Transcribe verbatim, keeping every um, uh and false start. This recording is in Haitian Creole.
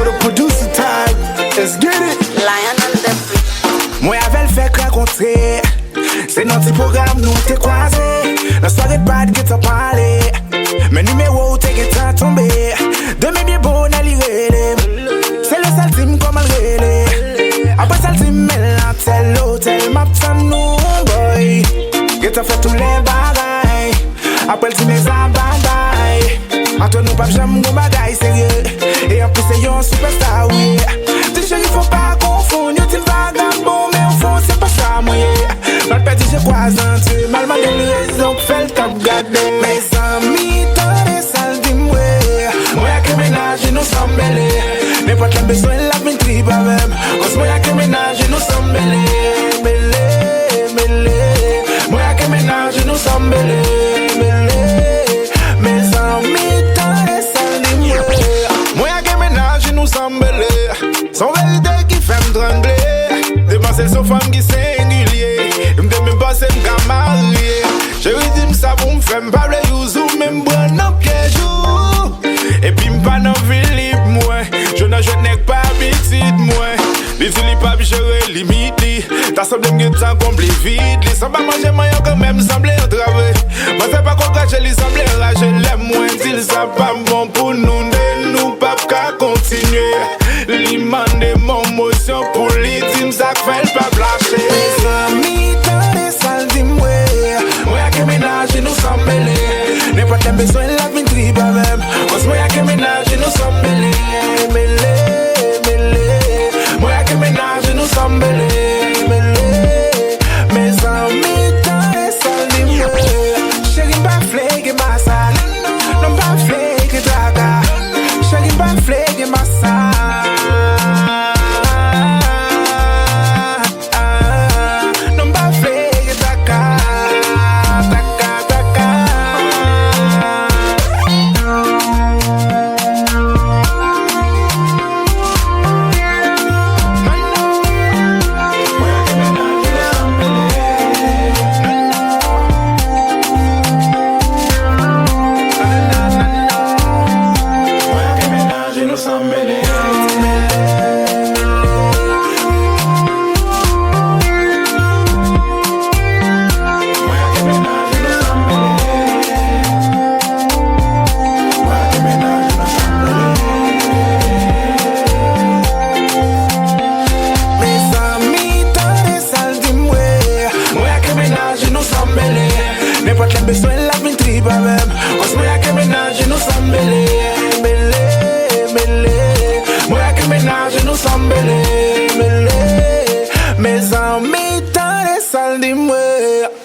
The producer tag, let's get it. Lion on the beat. Mwen avè l fèk rankontre. Se nan ti pwogram nou te kwaze. Nan sware pa t gentan pale. Men nimewo w te gentan tonbe. Demen byen bonè li rele m. Se lè sa l di m kòman l rele. Apre sa l di m men l nan tèl otèl m ap tann nou boy. Gentan fè tout lè bagay. Apre l di men sa babay. Antò nou p ap janm gon bagay serye. E anplis se yon sipèsta wi. Ti cheri fò pa konfonn yo di m vagabon men o fon se pa sa mwen ye. Mal pèdi je kwa an Dye mal mande l rezon k fè l t ap gade. Mezanmi tande sa l di m wi. Mwen ak mennaj nou sanm mele. Nenpòt lè m bezwen l ap vin trip avè m. Koz mwen ak mennaj nou sanm mele. Mele, mele. Mwen ak mennaj nou sanm mele. Mele. Mezanmi tande sa l di m wi. Mwen ak mennaj nou sanm mele. Se yon verite ki fè m trangle. Depanse l se yon fanm ki sengilye. M te menm panse m ka marye. Cheri di m sa pou m fè m pa vle use ou men m pran nan pyèj ou. Epi m pa nan vi lib mwen. Jwe nan jwèt nèg pa abitid mwen. Li di li p ap jere limit li. Ta sanble m gentan konble vid li. Sa pa manje manyen kanmenm sanble antrave. Manzè pa konn krache li sanble anraje. Lè mwen di l sa p ap bon pou nou de nou p ap ka kontinye. Li mande m yon mosyon pou li di m sa k fè l p ap lache. Mezanmi tande sa l di m wi. Mwen ak mennaj nou sanm mele. Nenpòt lè m bezwen l ap vin trip avè m. Koz mwen ak mennaj nou sanm mele. Mele, mele. Mwen ak mennaj nou sanm mele. Mele. Mezanmi tande sa l di m wi. Cheri m pa vle gen masaj. Non m pa vle gen traka. Cheri m pa vle gen masaj. Non m pa vle gen traka, traka, traka. Mezanmi tande sa l di m wi. Mwen ak mennaj nou sanm mele. Nenpòt lè m bezwen l ap vin trip avè m. Koz mwen ak mennaj nou sanm mele. Mele, mele. Mwen ak mennaj nou sanm mele. Mele. Mezanmi tande sa l di m wi.